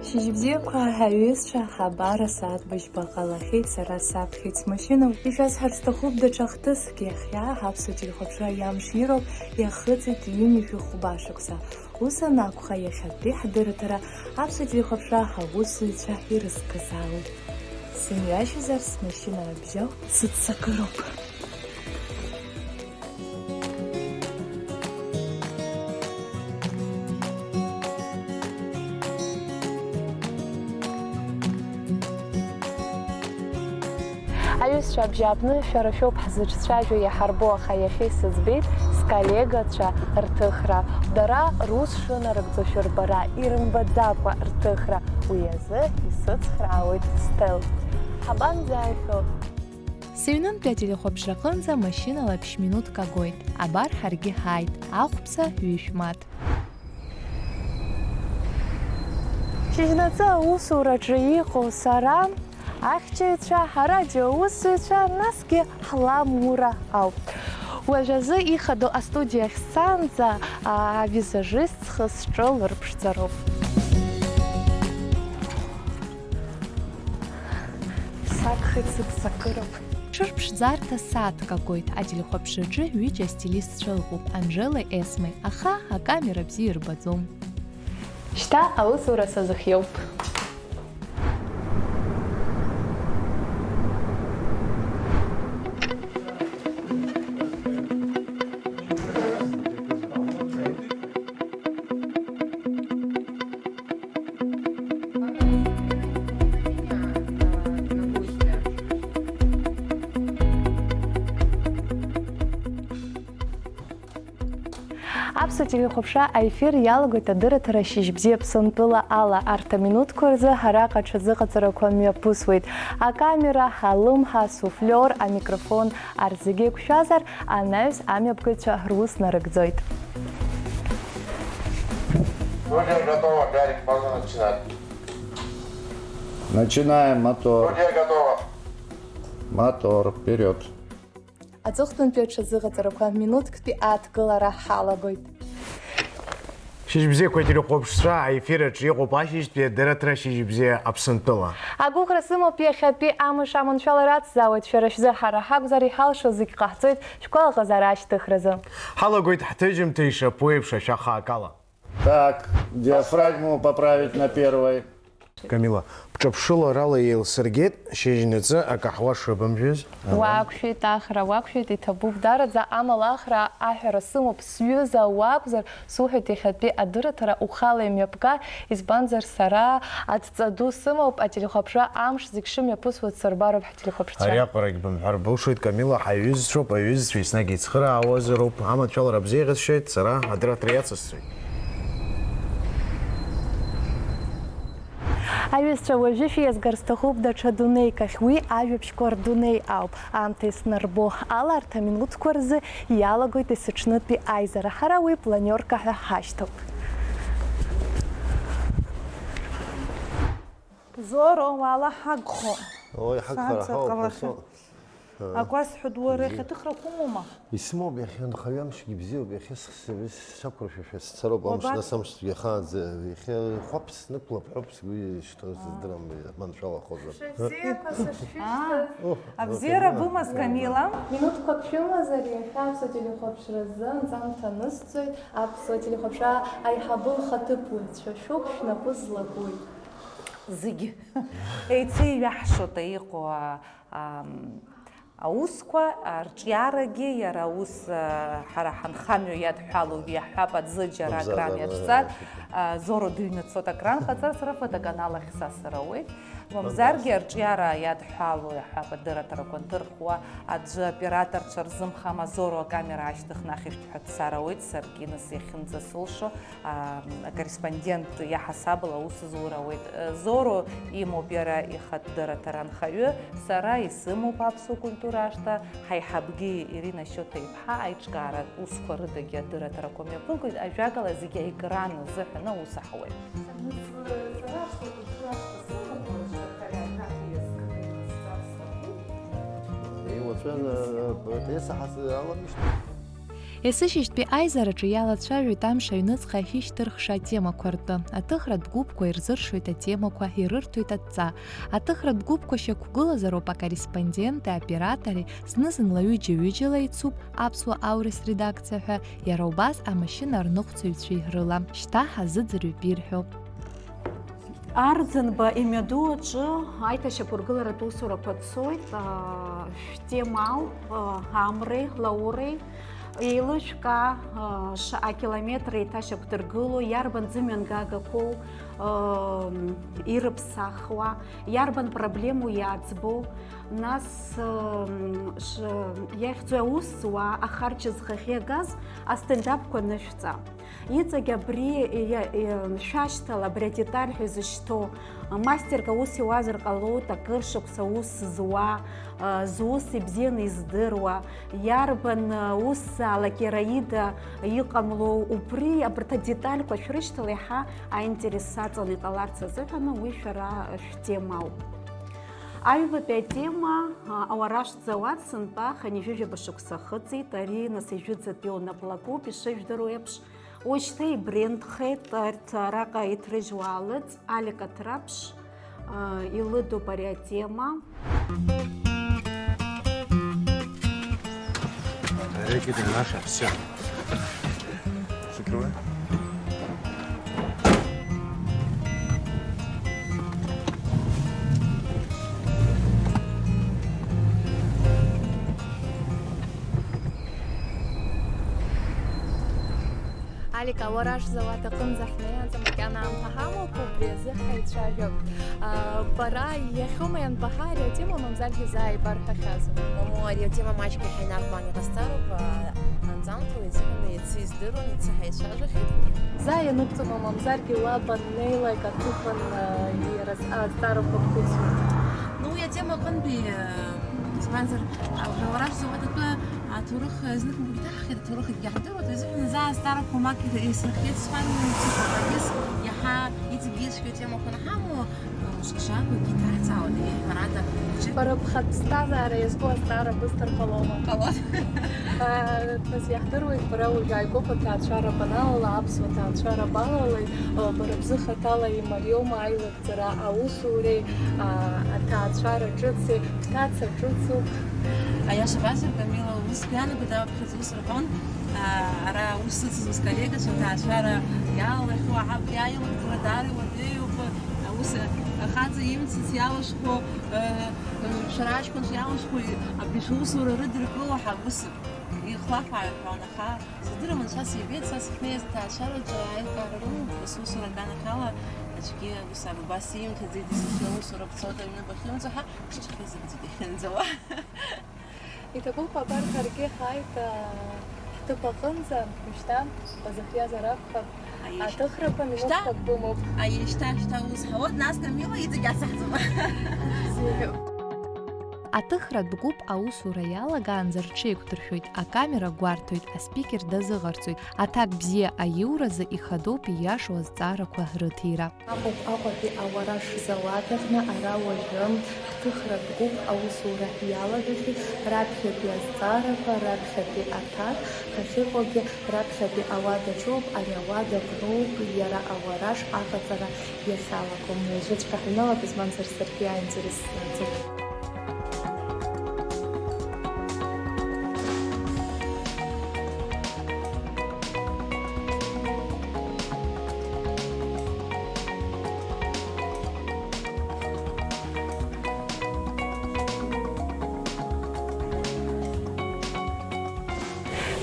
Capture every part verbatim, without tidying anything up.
Шьыжьбзиақәа, аҩызцәа, абар асааҭ быжьба ҟалахьеит, сара саԥхьеит смашьына. Ишәасҳәар сҭахуп даҽа хҭыск, иахьа ҳаԥсуа телехәаԥшра иамш ироуп, иахыҵит ҩынҩажәи хәба шықәса. Ус анакәха, иахьатәи ҳдырраҭара аԥсуа телехәаԥшра аусзуҩцәа ирызкызаауеит. Сымҩашьозар, смашьына абжьы сыццакыроуп. Аҩызцәа, абжьааԥны шәара шәоуп ҳзыҿцәажәо иаҳарбо, аха иахьа исыӡбеит сколлегацәа рҭыхра. Дара рус шынарыгӡо шәырбара, ирымбаӡакәа рҭыхра. Уи азы исыцхраауеит Стел. Ҳабанӡааихьоу? Сыҩнынтәи ателехәаԥшраҟынӡа машьынала ԥшь минуҭк агоит. Абар ҳаргьы ҳааит, ахәԥса ҩышә мааҭ. Шьыжьнаҵы аусураҿы иҟоу сара, ахьчаҩцәа, арадио аусзуҩцәа, насгьы ҳламура ауп. Уажәазы ихадоу астудиа ахь сцаанӡа, а, авизажист схы-сҿы лырԥшӡароуп. Сагхеит, сыццакыроуп. Ҽырԥшӡарҭа сааҭк агоит, ателехәаԥшраҿы ҩыџьа астилистцәа ыҟоуп, Анжелеи Есмеи, аха акамера бзиа ирбаӡом. Шьҭа аусура сазыхиоуп. Аԥсуа телехәаԥшра аефир иалагоит адырраҭара Шьыжьбзиа Аԥсынтәыла ала. Арҭ аминуҭқәа рзы ҳара аҟаҽазыҟаҵарақәа мҩаԥысуеит. Акамера, алымҳа, асуфлиор, амикрофон, арҭ зегьы еиқәшәазар, анаҩс амҩаԥгаҩцәа рус нарыгӡоит. Студия готова, Гарик, можно начинать. Начинаем мотор. Студия готова. Мотор, вперед. Аҵыхәтәантәи аҽазыҟаҵарақәа минуҭктәи ааҭгылара ҳалагоит. Шьыжьбзиақәа, телехәаԥшцәа, аефир аҿы иҟоуп ашьыжьтәи адырраҭара Шьыжьбзиа Аԥсынтәыла. Агәыӷра сымоуп, иахьатәи амш аманшәалара ацзаауеит шәара шәзы, ҳара ҳакәзар, иҳалшо зегь ҟаҳҵоит шәгәалаҟазаара ашьҭыхразы. Ҳалагоит ҳҭыжьымҭа ишаԥу еиԥш ашәахаакала. Так, диафрагму поправить на первой. Камила, бҿаԥшыларала еилсыргеит, шьыжьнаҵы акаҳуа шыбымжәыз. Уақәшәеит, Ахра, уақәшәеит, иҭабуп дараӡа, амала, Ахра, аҳәара сымоуп, сҩыза уакәзар, суҳәоит иахьатәи адырраҭара ухала имҩаԥга, избанзар, сара адҵа ду сымоуп, ателехәаԥшра амш зегь шымҩаԥысуа дсырбароуп ҳтелехәаԥшцәа. Ариаҟарагь бымҳәар былшоит, Камила, ҳаиҩызцәоуп, аҩызцәа еснагь еицхыраауазароуп, амаҭәалара бзиа иҟазшьеит, сара адырраҭара иацысҵоит. Аҩызцәа, уажәы шәиазгар сҭахуп даҽа дунеик ахь, уи ажәабжьқәа рдунеи ауп. Аамҭа иснарбо ала арҭ аминуҭқәа рзы иалагоит есыҽнытәи аизара. Ҳара уи планерка ҳәа ҳашьҭоуп. Зоро, уаала ҳагхо. Ой, ҳагхара. Санца ҳауп, ҟалахьан. Акәасҳәа дуа рахь аҭыхрақәа умоума? Исымоуп, иахьа нхаҩы амшгьы бзиоуп, иахьа схсырбеит, сақәыршәашәа сцароуп, амш, уабаҭ- нас амшцәгьа ахаанӡа, иахьа хәаԥ снықәлап, ҳәоуп, сгәы ишҭоу сыздырам, маншәалахозар. Шәыбзиақәа сышшәышьҭаз. Аа, абзиара бымаз, Камила. Минуҭқәак шәымазар, иахьа аԥсуа телехәаԥшразы анҵамҭа анысҵоит, аԥсуа телехәаԥшра аиҳабы лхаҭыԥуаҩцәа шәоуп, шәнапы злакуеит. Зегь еицеиҩаҳшота иҟоу, а, ам, аусқәа, арҿиарагьы, иара ус, а, ҳара ҳанхамҩа иадҳәалоу иаҳҳәап, аӡы џьара акран иаҿҵар, а, Зоро дыҩны дцоит акран ҟаҵар, сара фотоканал ахь сасыр ауеит. Мамзаргьы арҿиара иадҳәалоу иаҳҳәап, адырраҭарақәа анҭырхуа, аӡәы аоператорцәа рзымхама, Зоро акамера ашьҭыхны ахьышәҭҳәа дцар ауеит, саргьы нас иахьынӡасылшо, а, акорреспондент иаҳасабала аус зур ауеит. Зоро имоуп иара ихатә дырраҭара анхаҩы, сара исымоуп аԥсуа культура ашҭа ҳаиҳабгьы Ирина Шьоҭа-иԥҳа аиҿкаара усқәа рыдагьы адырраҭарақәа мҩаԥылгоит, ажәакала, зегьы аекран азыҳәан аус аҳауеит. Уаҵәы, э, поетесса ҳазаламышьҭ. Есышьыжьтәи аизараҿы иалацәажәоит амш аҩныҵҟа ахьышьҭырхша атемақәа ртәы. Аҭыхратә гәыԥқәа ирзыршоит атемақәа, ирырҭоит адҵа. Аҭыхратә гәыԥқәа шьақәгылазароуп акорреспонденти, аоператори, зны-зынла ҩыџьа-ҩыџьала ицуп аԥсуа аурыс редакциа ҳәа, иара убас амашьына арныҟәцаҩцәеи рыла. Шьҭа ҳазыӡырҩып ирҳәо. Арӡынба имҩаду аҿы аиҭашьақәыргыларатә усурақәа цоит, аа, шәтемала, аа, амреи лауреи еилышәкаа, аа, шаҟа километр еиҭашьақәдыргыло, иарбан ӡымҩангагақәоу, аа, ирыԥсахуа, иарбан проблемоу иаӡбо, нас, аа, ш-, иахьӡу аус зуа ахарџь зхахьы иагаз астендапқәа анышәҵа. Иҵегь абри иа-, иа-, шәашьҭала, абри адеталь ҳәа изышьҭоу, мастерк аус иуазар ҟалоит, акыр шықәса аус зуа, а, зус ибзианы издыруа, иарбан, а, усзаалак иара ида иҟамло, убри, абарҭ адетальқәа шәрышьҭала, иаҳа аинтерес саҵаны иҟаларц азыҳәан уи шәара шәтемауп. Аҩбатәи атема, а, ауараш зауаз сынтәа хынҩажәижәаба шықәса ахыҵит, ари нас ижәытәӡатәи унаплакуп, ишыжәдыруа еиԥш, Уажәшьҭа ибрендхеит, арҭ араҟа иҭрыжьуа алыҵ, Алик Аҭраԥш, а, илыдуп ари атема. Рекет, Маша, всё. Закрывай. Алик, ауараш зауад аҟынӡа ҳнеиаанӡа макьана аамҭа ҳамоуп, убри азы ҳаицәажәап. А, бара иахьоума ианбаҳа ари атема, мамзаргьы заа ибарҳәахьазу? Мамоу, ари атема маҷк иаҳа инаргәан иҟасҵароуп, а, анҵамҭа уи азыҳәан иацы издыруан, иацы ҳаицәажәахьеит. Заа ианыбҵома, мамзаргьы уа баннеилак аҭыԥан, а, иара з-, азҵаарақәа бхәыцуеит? Ну, уи атема аҟынтәи, а, избанзар, а, ауараш зауад атәы аҭоурых, а, зныкымкәагьы даҳхьеит, аҭоурых акгьы ҳдыруеит, уи азыҳәан заа азҵаарақәа мак исырхиеит сҳәар, уи усуп, аԥҳәыс иаҳа иҵегь ицәгьоу атемақәа анҳамоу, Ушкшагәгьы иҭаҳҵаауеит, ҳәарада, ҽык Бара бхатә ԥсҭазаара иазку азҵаара бысҭар ҟалома? Ҟалоит. Ыы, нас иаҳдыруеит, бара уажә ааигәоуп аҭаацәара баналала, аԥсуа ҭаацәара балалеит, ыы, бара бзы хаҭала имариоума аилагӡара аусуреи, аа, аҭаацәара ҿыци, бҭаца ҿыцуп. Аиаша базар, Камила, ус бгәы иаанагоит, аԥхьаӡа ус рҳәон, аа, ара аус зыцыз ус коллегацәа, аҭаацәара иалалахьоу аҳ-, иааилыгӡара даара иуадаҩуп. Ус, ахаҵа имцац иалышәхәо, э, э, шәара аҷкәынцәа иалышәхәо, абри шәусура рыдыркыло ҳа ус ихлафааит ҳәа, аха сыздырам, анцәа сибеит, са сахьнеиз ҭаацәараҿы аилкаара рымоуп, ус усура аганахьала аӡәгьы ус абас имҭаӡеит, исыхьуа усура бцоит, аҩны бахьымцо ҳәа, ҽаԥхьаӡа бзиа дахьынӡауа. Иҭабуп, абар ҳаргьы ҳааит, аа, ҳҭыԥ аҟынӡа, мышьҭа, базыхиазар акәхап, аиеи, аҭыхрақәа шьҭа, минуҭқәак бымоуп. Аиеи, шьҭа, шьҭа ус ҳауеит, нас Камила иҵегь ацаҳҵома? Бзиа. Аҭыхратә гәыԥ аусура иалагаанӡа рҽеиқәдыршәоит, акамера гәарҭоит, аспикер дазыҟарҵоит, аҭак бзиа аиуразы ихадоуп ииашоу азҵаарақәа рыҭира. Аҟәатәи ауараш зауад аҟны ара уажәы ҳҭыхратә гәыԥ аусура иалагахьеит, раԥхьатәи азҵаарақәа, раԥхьатәи аҭак, ҳахьыҟоугьы раԥхьатәи ауадаҿоуп, ари ауада аҟноуп иара ауараш аҟаҵара иахьалаго. Уажәыҵәҟьа ҳаҩналап, избанзар, саргьы аинтерес снаӡоит.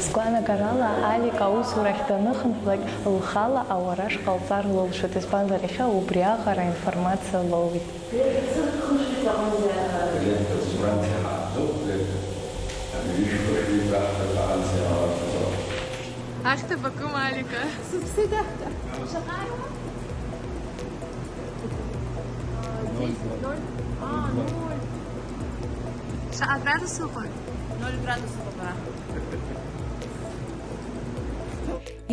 Сгәанагарала, Алик аусурахь даныхынҳәлак, лхала ауараш ҟалҵар лылшоит, избанзар, иахьа убриаҟара аинформациа лоуит. Ахьҭа бакым, Алика? Сыԥсы даҳҭа. Шаҟа? А, десять, ноль. А, ноль. Шаҟа градус ыҟоуп? Ноль градус ыҟоуп ара.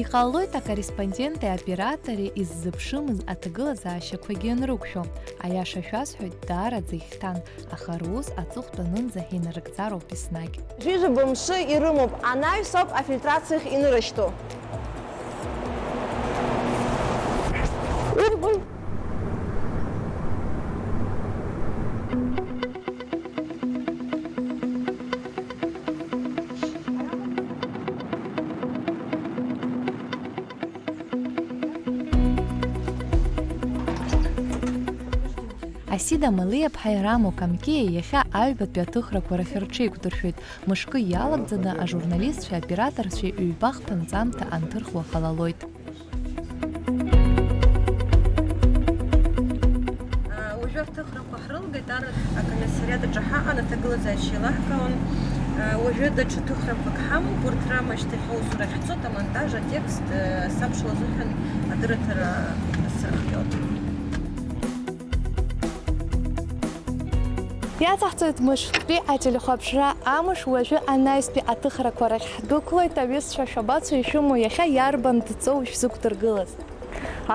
Иҟалоит акорреспонденти аоператори иззыԥшымыз аҭагылазаашьақәагьы анрықәшәо. Аиаша шәасҳәоит, даараӡа ихьҭан, аха рус аҵыхәтәанынӡа инарыгӡароуп еснагь. Жәижәаба мшы ирымоуп, анаҩс ауп афильтрациахь инырышьҭоу. Асида Малиаԥҳаи Рамо Камкиеи иахьа аҩбатәи аҭыхрақәа рахь рҽеиқәдыршәеит. Мышкы иалагӡаны ажурналистцәеи аоператорцәеи ҩба-хԥа нҵамҭа анҭырхуа ҟалалоит. Уажәы аҭыхрақәа ҳрылгеит, ар акомиссариат аҿы ҳаҟан, аҭагылазаашьа еилаҳкаауан. Уажәы даҽа ҭыхрақәак ҳамоуп, урҭ рама шьҭахь аусура ахьцоит, амонтаж, атекст, сабшоу азыҳәан адырраҭара срыхиоит. Иаҵаҳҵоит мышқәтәи ателехәаԥшра амш, уажәы анаҩстәи аҭыхрақәа рахь ҳдәықәлоит. Аҩызцәа, шәабацо, ишәымоу, иахьа иарбан дҵоу шәзықәдыргылаз?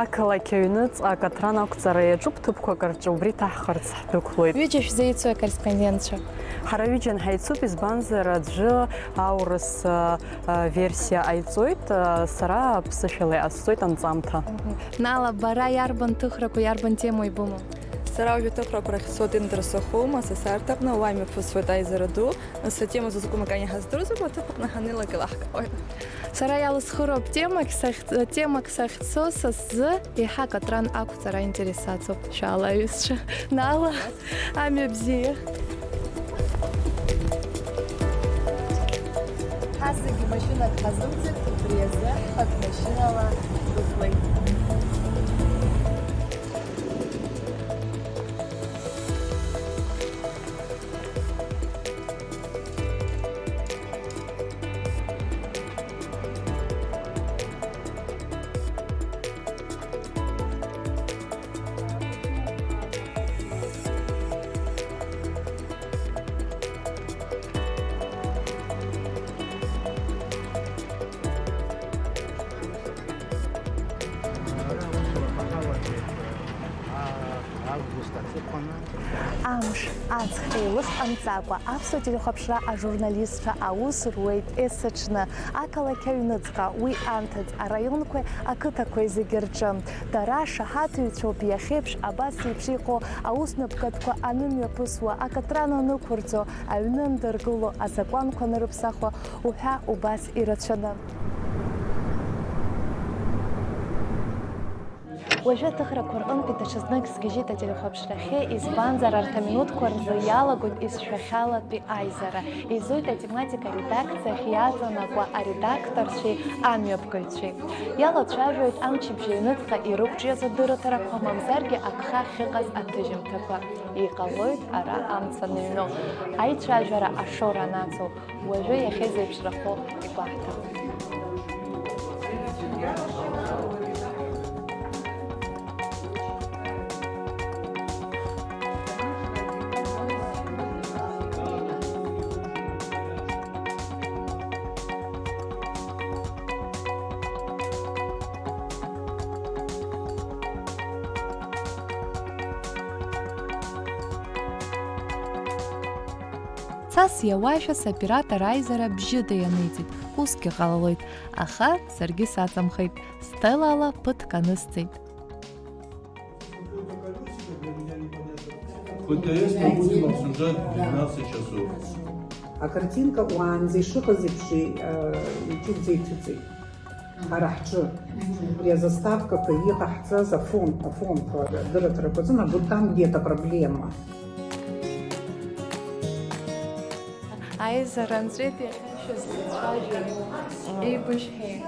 Ақалақь аҩныҵҟа акатран ақәҵара иаҿуп, ҭыԥқәак рҿы убри ҭаҳхырц ҳдәықәлоит. Ҩыџьа шәзеицу акорреспондентцәа? Ҳара ҩыџьа ҳаицуп, избанзар, аӡәы аурыс, а, а, версиа ҟаиҵоит, а, сара аԥсышәала иҟасҵоит анҵамҭа. Мгм. Нала, бара иарбан ҭыхрақәа, иарбан темоу ибымоу? Сара уажәы аҭыхрақәа рахь сцоит Индра Сохума, са Сарҭаҟны, уа имҩаԥысуеит аизара ду. Нас атема зызку макьана иҳаздыруазар, уа аҭыԥ аҟны ҳаннеилак еилаҳкаауеит. Сара иалысхыроуп темак, сахь-, темак сахьцо, са сзы еиҳа акатран ақәҵара интересаӡоуп, шәаала аҩызцәа. Нала, амҩа бзиа. Ҳазегьы машьынак ҳазымҵит, убри азы ҳхатә машьынала ҳдәықәлеит. Амш, аҵх еилыхҟамҵакәа, аԥсуа телехәаԥшра ажурналистцәа аус руеит есыҽны, ақалақь аҩныҵҟа, уи анҭыҵ араионқәеи ақыҭақәеи зегьы рҿы. Дара шаҳаҭыҩцәоуп, иахьеиԥш абас еиԥш иҟоу аус напкатәқәа анымҩаԥысуа, акатран анықәырҵо, аҩны андыргыло, азакәанқәа анырыԥсахуа уҳәа убас ирацәаны. Уажәы аҭыхрақәа рҟынтәи даҽазнык сгьежьит ателехәаԥшрахьы, избанзар, арҭ аминуҭқәа рзы иалагоит исшәахьалатәи аизара. Еизоит атематика аредакциахь иаҵанакуа аредакторцәеи амҩаԥгаҩцәеи. Иалацәажәоит амчыбжь аҩныҵҟа ирықәҿиаз адырраҭарақәа, мамзаргьы агха ахьыҟаз аҭыжьымҭақәа. Иҟалоит ара амца аныҩноу, аицәажәара ашоура анаҵоу. Уажәы иахьеизеиԥшрахо игәаҳҭап. Цас иауашәа соператор аизара бжьыда ианиҵеит, усгьы ҟалалоит, аха саргьы саҵамхеит, стелала ԥыҭк анысҵеит. П Т С мы будем обсуждать в двенадцать часов. А картинка уаанӡа ишыҟаз еиԥш, э, иҿыбӡа иҭыҵит. Ҳара ҳҿы убри азаставкақәа иҟаҳҵаз афон, афонқәа, адырраҭарақәа азын, а вот там где-то проблема. Аизара нҵәеит, иахьа шәызлацәажәо еибышәҳәеи?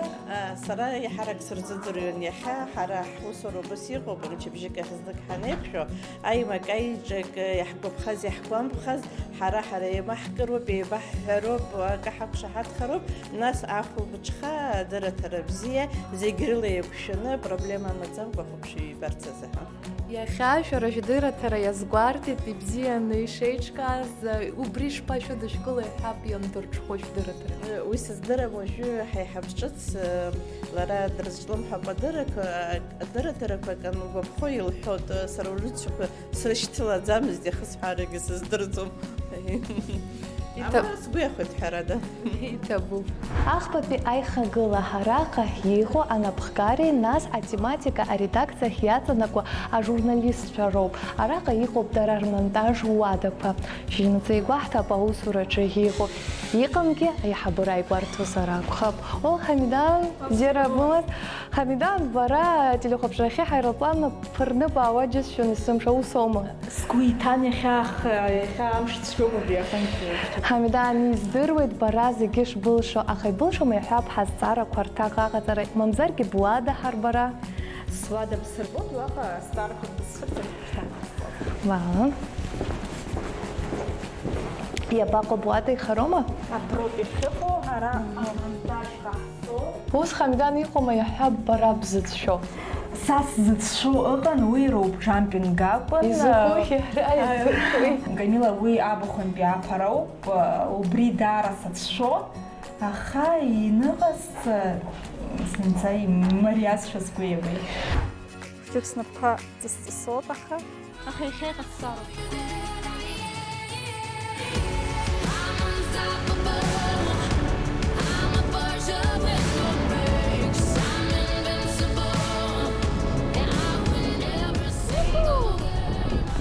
Сара еиҳарак сырзыӡырҩуан иахьа, ҳара ҳусура убас иҟоуп, мчыбжьык ахь знык ҳанеиқәшәо, аимак-аиҿак, иаҳгәаԥхаз, иаҳгәамԥхаз, ҳара-ҳара еимаҳкыроуп, еибаҳҳәароуп, акы ҳақәшаҳаҭхароуп, нас ахәылбыҽха, адырраҭара бзиа, зегь рыла еиқәшәаны, проблема амаӡамкәа ахәаԥшыҩ ибарц азыҳәан. Иахьа шәара шәдырраҭара иазгәарҭеит, ибзианы ишеиҿкааз, убри шԥашәыдышәкыло, иҳәап, иандырҽхәо шәдырраҭара. Уи сыздырам, уажәы ҳаиҳаб ҿыц, лара дрызҿлымҳауп адыррақәа, адырраҭарақәа, акы ангәаԥхо илҳәоит, сара урыцәақәа срышьҭалаӡамызт, иахысҳәаарагьы сыздырӡом. Иҭаб- Амала сгәы иахәеит, ҳәарада. Иҭабуп. Ахԥатәи аихагыла араҟа иҟоу анапхгареи, нас атематика аредакциахь иаҵанакуа ажурналистцәа роуп. Араҟа иҟоуп дара рмонтаж уадақәа. Шьыжьнаҵы игәаҳҭап аусураҿы иҟоу. Иҟамгьы аиҳабыра ааигәарҭозар акәхап. О, Ҳамидан, бзиара бымаз. Ҳамидан, бара ателехәаԥшрахьы ҳаирплан ԥырны баауа џьысшьон есымша, ус аума? Сгәы иҭан иахьа, аха, иахьа амш цәгьоуп абри аҟынтәи. Ҳамидан, издыруеит бара зегьы шбылшо, аха ибылшома иҳәап ҳазҵаарақәа рҭак аҟаҵара, мамзаргьы буадаҳар бара? Суада бсырбоит, уаҟа азҵаарақәа бысцәырҵыр. Ла. Иабаҟоу, буада ихароума? Аброуп ишыҟоу, ара амонтаж ҟаҳҵо. Ус, Ҳамидан, иҟоума иаҳҳәап, бара бзыцәшәо? Са сзыцәшәо ыҟан, уи роуп, џампинг акәын. Изакәыхьи ара изакәи? Камила, уи абахәантәи аԥара ауп, убри даара сацәшәо, аха иныҟасҵа зынӡа имариазшәа сгәы иабеит. Хәыҷык снапқәа ҵыс-ҵысуеит, аха. Аха иахьа иҟасҵароуп.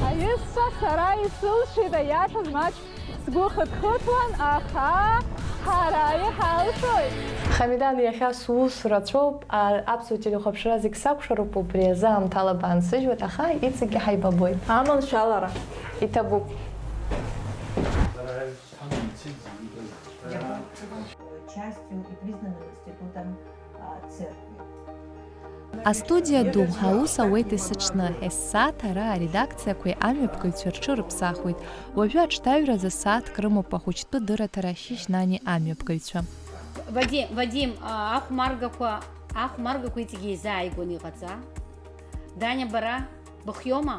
Аҩызцәа, сара исылшеит, аиашаз маҷк сгәы хыҭхыҭуан, аха ҳара иҳалшоит. Хамидан, иахьа сус рацәоуп, а, аԥсуа телехәаԥшра зегь сакәшароуп, убри азы аамҭала баансыжьуеит, аха иҵегьгьы ҳаибабоит. Аманшәалара. Иҭабуп. Частью и признанным институтом, а, церкви. Астудиа ду аус ауеит есыҽны, есааҭ ара аредакциақәеи амҩаԥгаҩцәа рҽырыԥсахуеит. Уажәы аҽҭаҩразы сааҭк рымоуп ахәыҷтәы дырраҭара Шьыжьнани амҩаԥгаҩцәа. Вадим, Вадим, а, ахәмаргақәа, ахәмаргақәа иҵегь еизааигәаны иҟаҵа. Даниа, бара быхиоума?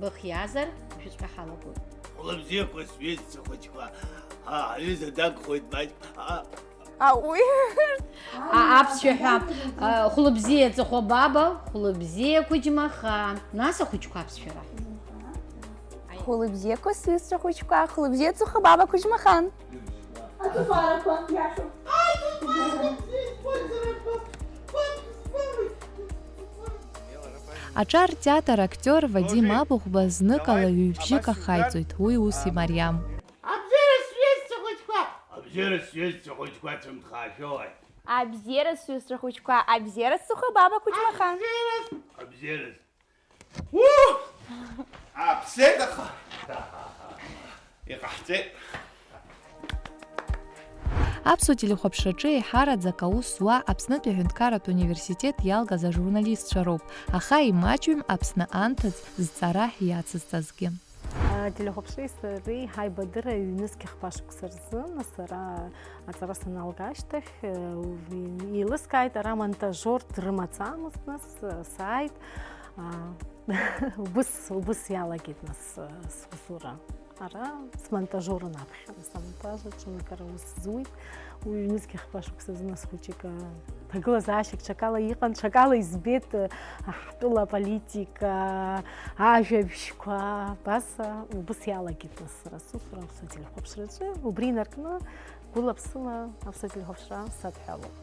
Быхиазар, уажәыҵәҟьа ҳалагоит. Хәлыбзиақәа, сҩызцәа хәыҷқәа. А, аҩыза дагхоит маҷк. А, А, уи. А, аԥсшәа ҳәа, а, хәлыбзиа ҵыхәа баба, хәлыбзиа қәыџьмахан. Нас ахәыҷқәа аԥсшәа раҳәа. Хәлыбзиақәа, сҩызцәа хәыҷқәа, хәлыбзиа ҵыхәа баба қәыџьмахан. Аҵыхәарақәа, иашоуп. Аҿар театр актиор Вадим Абыхәба зныкала ҩ-бжьык ахаиҵоит, уи ус имариам. Абзиара, сҩызцәа хәыҷқәа! Абзиара, сҩызцәа хәыҷқәа, цәымҭхаашәои! Абзиара, сҩызцәа хәыҷқәа, абзиара, сыхәа баба қәыџьмахан! Абзиара, абзиара! Уу! Аԥсеит аха! Иҟаҳҵеит! Аԥсуа телехәаԥшраҿы еиҳараӡак аус зуа Аԥснытәи аҳәынҭқарратә университет иалгаз ажурналистцәа роуп, аха имаҷҩым Аԥсны анҭыҵ зҵара иацызҵазгьы. Ателехәаԥшреи сареи ҳаибадырра ҩнызқь хԥа шықәса рзын, сара аҵара саналга ашьҭахь, еилыскааит, ара монтажер дрымаӡамызт, нас сааит, убыс, убыс иалагеит, нас, сусура. Ара смонтажерын аԥхьара, самонтаж аҿы акыр аус зуит. Уи ҩнызқь хԥа шықәсазы нас хәыҷык, ҭагылазаашьак ҽакала иҟан, ҽакала избеит, ҳтәыла аполитика, ажәабжьқәа, абас, убыс иалагеит нас сара сусура аԥсуа телехәаԥшраҿы. Убри инаркны гәыла-ԥсыла аԥсуа телехәаԥшра садҳәалоуп.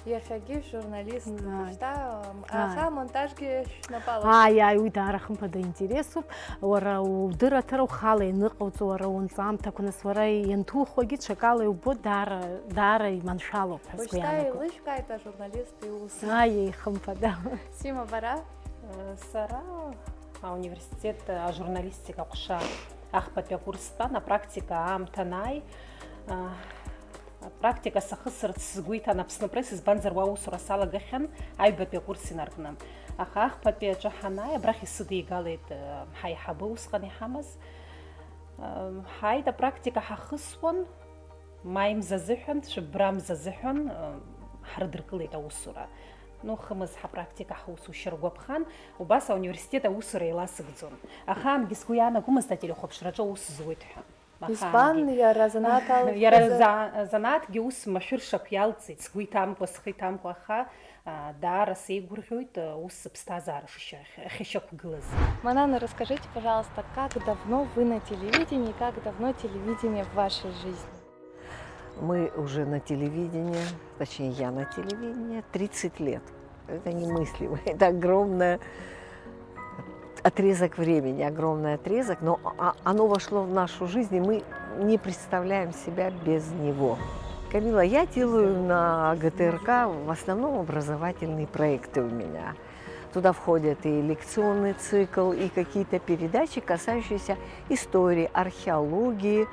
Иахьагьы шәжурналист, ааи, шьҭа, ааи, аха амонтажгьы шәнапала. Ааи, ааи, уи даара хымԥада интересуп. Уара удырраҭара ухала ианыҟауҵо, уара унҵамҭақәа, нас уара ианҭухуагьы ҽакала иубо, даара, даара иманшәалоуп ҳәа сгәы иаанагоит. Уажәшьҭа еилышәкааит ажурналист иус. Ааи, хымԥада. Сима, бара? Сара ауниверситет ажурналистика ҟәша ахԥатәи акурс стәан, апрактика аамҭа анааи, Апрактика сахысырц сгәы иҭан Аԥсны Пресс, избанзар, уа аусура салагахьан аҩбатәи акурс инаркны. Аха ахԥатәи аҿы ҳанааи, абрахь исыдигалеит, э, ҳаиҳабы усҟан иҳамаз. Э, ҳааит, апрактика ҳахысуан, маи мза азыҳәан, цәыббра мза азыҳәан, э, ҳрыдыркылеит аусура. Ну, хымз ҳапрактика ҳусушьа ргәаԥхан, убас ауниверситет аусура еиласыгӡон. Ахаангьы сгәы иаанагомызт ателехәаԥшраҿы аус зуеит ҳәа. Ахаангьы. Избан, иара занааҭ алҵ- Иара за-, занааҭгьы ус машәыршақә иалҵит, сгәы иҭамкәа, схы иҭамкәа, аха, а, даара сеигәырӷьоит, а, ус сыԥсҭазаара шышьа-, ахьышьақәгылаз. Манана, расскажите, пожалуйста, как давно вы на телевидении, как давно телевидение в вашей жизни? Мы уже на телевидении, точнее, я на телевидении тридцать лет. Это немыслимо. Это огромный отрезок времени, огромный отрезок, но, а, оно вошло в нашу жизнь, и мы не представляем себя без него. Камила, я делаю на ГТРК в основном образовательные проекты у меня. Туда входят и лекционный цикл, и какие-то передачи, касающиеся истории, археологии,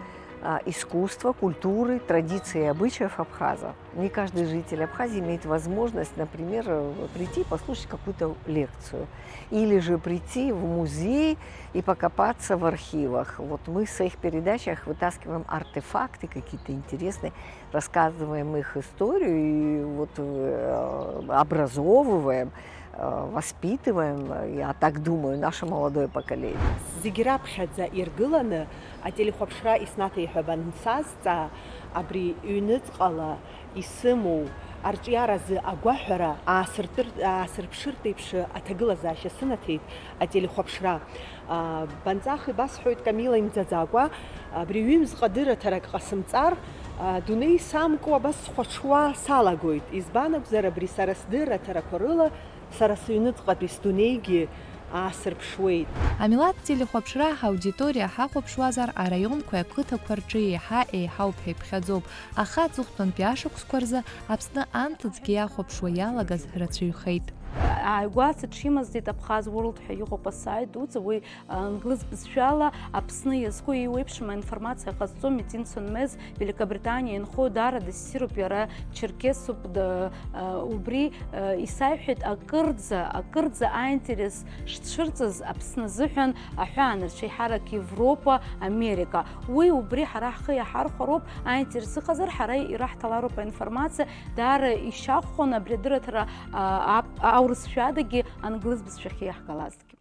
а, искусства, культуры, традиций и обычаев абхазов. Не каждый житель Абхазии имеет возможность, например, э, прийти и послушать какую-то лекцию. Или же прийти в музей и покопаться в архивах. Вот мы в своих передачах вытаскиваем артефакты какие-то интересные, рассказываем их историю и вот, э, образовываем, э, воспитываем, я так думаю, наше молодое поколение. Зегьы раԥхьаӡа иргыланы ателехәаԥшра иснаҭеиҳәап ансазҵаа, абри ҩныҵҟала исымоу арҿиаразы агәаҳәара аасыртыр-, аасырԥшыртә еиԥш аҭагылазаашьа сынаҭеит ателехәаԥшра. А, банҵах ибасҳәоит Камила имӡаӡакәа, абри ҩымзҟа дырраҭарак ҟасымҵар, а, дунеи самкуа абас схәаҽуа салагоит. Избан акәзар, абри сара сдырраҭарақәа рыла сара сыҩныҵҟатәи сдунеигьы аасырԥшуеит. Амилаҭ телехәаԥшра ҳаудиториа ҳахәаԥшуазар, араионқәеи ақыҭақәа рҿы еиҳа еиҳауп ҳәа иԥхьаӡоуп, аха аҵыхәтәантәи ашықәсқәа рзы Аԥсны анҭыҵгьы иахәаԥшуа иалагаз рацәаҩхеит. Ааигәа сыҽимазҵеит Абхаз World ҳәа иҟоуп асайт дуӡӡа, уи англыз бызшәала Аԥсны иазку еиуеиԥшым аинформациа ҟазҵо Метин Сонмез, Великобританиа инхо, даараӡа ссируп иара, черкесуп, д-, а, убри, а, исаиҳәеит акырӡа, акырӡа аинтерес шцәырҵыз Аԥсны азыҳәан аҳәаанырцә, еиҳарак Европа, Америка. Уи убри ҳара ҳхы иаҳархәароуп, аинтерес ыҟазар, ҳара ираҳҭалароуп аинформациа, даара ишьахәхон абри адырраҭара, а, ап-, аурысшәадагьы англыз бызшәахьы иаҳгалазгьы.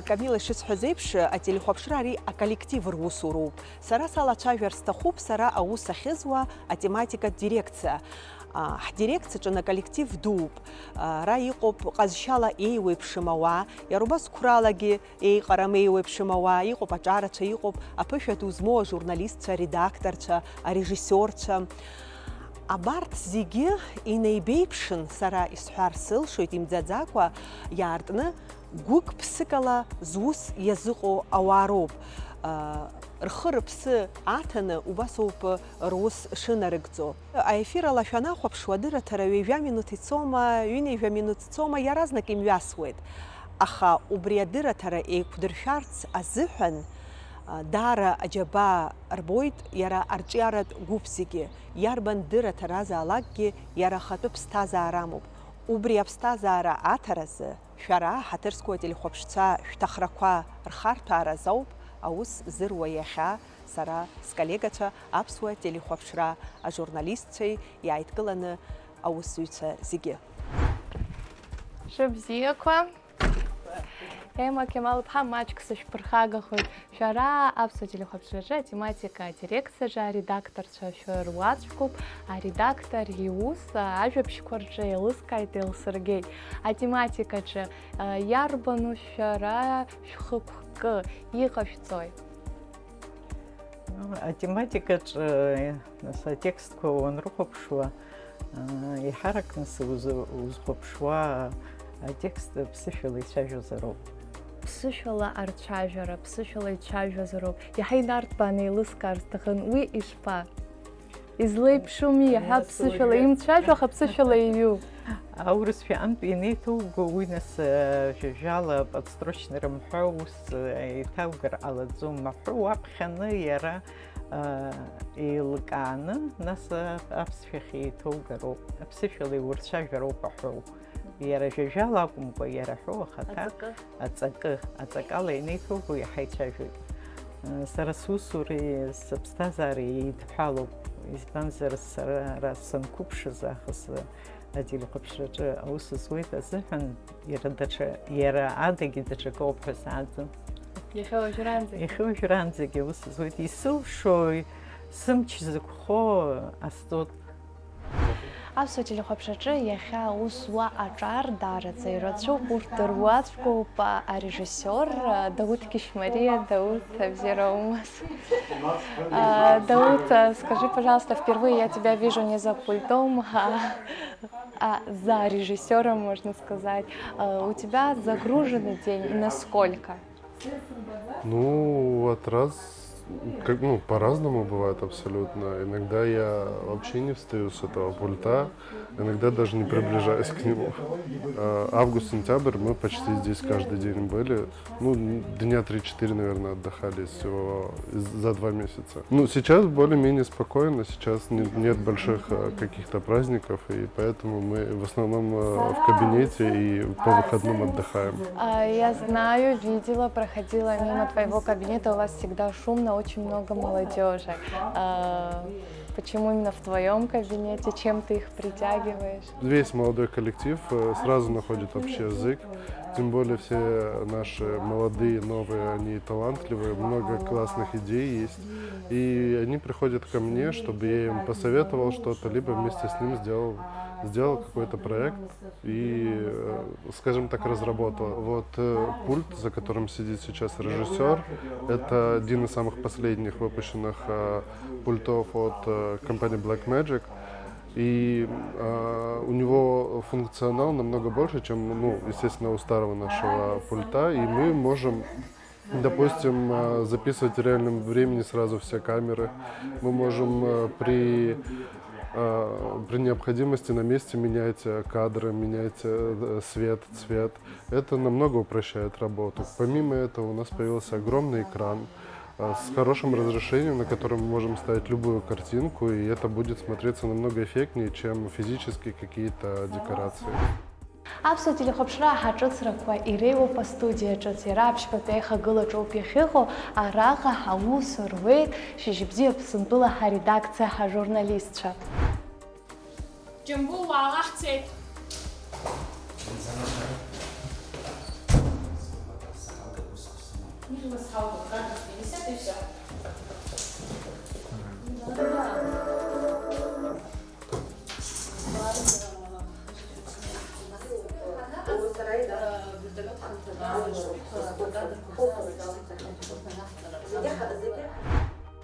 Камила ишысҳәаз еиԥш, ателехәаԥшра ари аколлектив русуроуп. Сара салацәажәар сҭахуп, сара аус ахьызуа атематикатә дирекциа. А, ҳдирекциаҿы аколлектив дууп. Ара иҟоуп ҟазшьала еиуеиԥшым ауаа, иара убас қәралагьы еиҟарам еиуеиԥшым ауаа, иҟоуп аҿарацәа, иҟоуп аԥышәа ду змоу ажурналистцәа, аредакторцәа, арежиссиорцәа. Абарҭ зегьы инеибеиԥшын, сара исҳәар сылшоит, имӡаӡакәа иаартны гәык-ԥсыкала зус иазыҟоу ауаа роуп. Рхы-рыԥсы аҭаны убас ауп рус шынарыгӡо. Аефир ала шәанахәаԥшуа, адырраҭара ҩажәа минуҭ ицома, ҩынҩажәа минуҭ ицома, иаразнак имҩасуеит. Аха убри адырраҭара еиқәдыршәарц азыҳәан, даара аџьабаа рбоит иара арҿиаратә гәыԥ зегьы, иарбан дырраҭаразаалакгьы иара ахатәы ԥсҭазаара амоуп. Убри аԥсҭазаара аҭаразы шәара, ҳаҭыр зқәу ателехәаԥшцәа, шәҭахрақәа рхарҭәааразоуп аус зыруа иахьа сара сколлегацәа аԥсуа телехәаԥшра ажурналистцәеи иааидкыланы аусзуҩцәа зегьы. Шәыбзиақәа. Ема Кемал-иԥҳа, маҷк сышәԥырхагахоит. Шәара аԥсуа телехәаԥшраҿы атематика адирекциаҿы аредакторцәа шәыруаӡәкуп. Аредактор иус ажәабжьқәа рҿы еилыскааит, еилсыргеит. Атематикаҿы, а, иарбану шәара шәхықәкы, иҟашәҵои? Атематикаҿы, нас, атекстқәа уанрыхәаԥшуа, еиҳарак, нас, уз-, узхәаԥшуа атекст ԥсышәала ицәажәозароуп. Ԥсышәала арцәажәара, ԥсышәала ицәажәозароуп. Иаҳа инарҭбааны еилыскаар сҭахын, уи ишԥа? Излеиԥшуми, иаҳа ԥсышәала имцәажәо, аха ԥсышәала иҩу. Аурысшәа антә ианеиҭоуго, уи, нас, э, жәа-, жәала подстрочный рымҳәо, ус, э, еиҭаугар ҟалаӡом, маҳәу уаԥхьаны иара, э, еилкааны, нас, э, аԥсшәахь еиҭоугароуп, аԥсышәала иурцәажәароуп аҳәоу. Иара жәа-, жәала акәымкәа, иара аҳәоу ахаҭа. Аҵакы. Аҵакы, аҵакала ианеиҭоуго иаҳа ицәажәоит. Сара сусуреи сыԥсҭазаареи еидҳәалоуп, избанзар, сара ара санқәыԥшыз аахыс Ателехәаԥшраҿы аус зуеит азыҳәан, иара даҽа, иара адагьы даҽакоуп ҳәа сааӡам. Иахьа уажәраанӡагь. Иахьа уажәраанӡагьы аус зуеит. Исылшои, сымч зықәхо астол. Аԥсуа телехәаԥшраҿы иахьа аус зуа аҿар даараӡа ирацәоуп, урҭ дыруаӡәкуп, арежиссиор Дауҭ Кишмариа. Дауҭ, бзиара умаз. А, Дауҭ, а, скажи, пожалуйста, впервые я тебя вижу не за пультом, а, а за режиссером, можно сказать. А, у тебя загруженный день насколько? Ну, от раз, как, ну, по-разному бывает абсолютно. Иногда я вообще не встаю с этого пульта, иногда даже не приближаюсь к нему. Э, Август-сентябрь мы почти здесь каждый день были. Ну, дня три-четыре, наверное, отдыхали всего из- за два месяца. Ну, сейчас более-менее спокойно, сейчас не- нет больших э, каких-то праздников, и поэтому мы в основном э, в кабинете и по выходным отдыхаем. А, я знаю, видела, проходила мимо твоего кабинета, у вас всегда шумно, очень много молодежи. А, почему именно в твоем кабинете, чем ты их притягиваешь? Весь молодой коллектив э, сразу находит общий язык, тем более все наши молодые, новые, они талантливые, много классных идей есть. И они приходят ко мне, чтобы я им посоветовал что-то, либо вместе с ним сделал, сделал какой-то проект и, э, скажем так, разработал. Вот э, пульт, за которым сидит сейчас режиссер, это один из самых последних выпущенных э, пультов от э, компании Blackmagic. И э, у него функционал намного больше, чем, ну, естественно, у старого нашего пульта. И мы можем, допустим, э, записывать в реальном времени сразу все камеры. Мы можем э, при, э, при необходимости на месте менять э, кадры, менять э, свет, цвет. Это намного упрощает работу. Помимо этого у нас появился огромный экран э, с хорошим разрешением, на котором мы можем ставить любую картинку, и это будет смотреться намного эффектнее, чем физические какие-то декорации. Аԥсуа телехәаԥшра аҳаҿыцрақәа иреиуоуп астудиа ҿыц, иара аԥшьбатәи аихагылаҿоуп иахьыҟоу, араҟа ҳаус руеит Шьыжьбзиа Аԥсынтәыла ҳаредакциа ҳажурналистцәа. Џьамбул, уаалаҳцеит.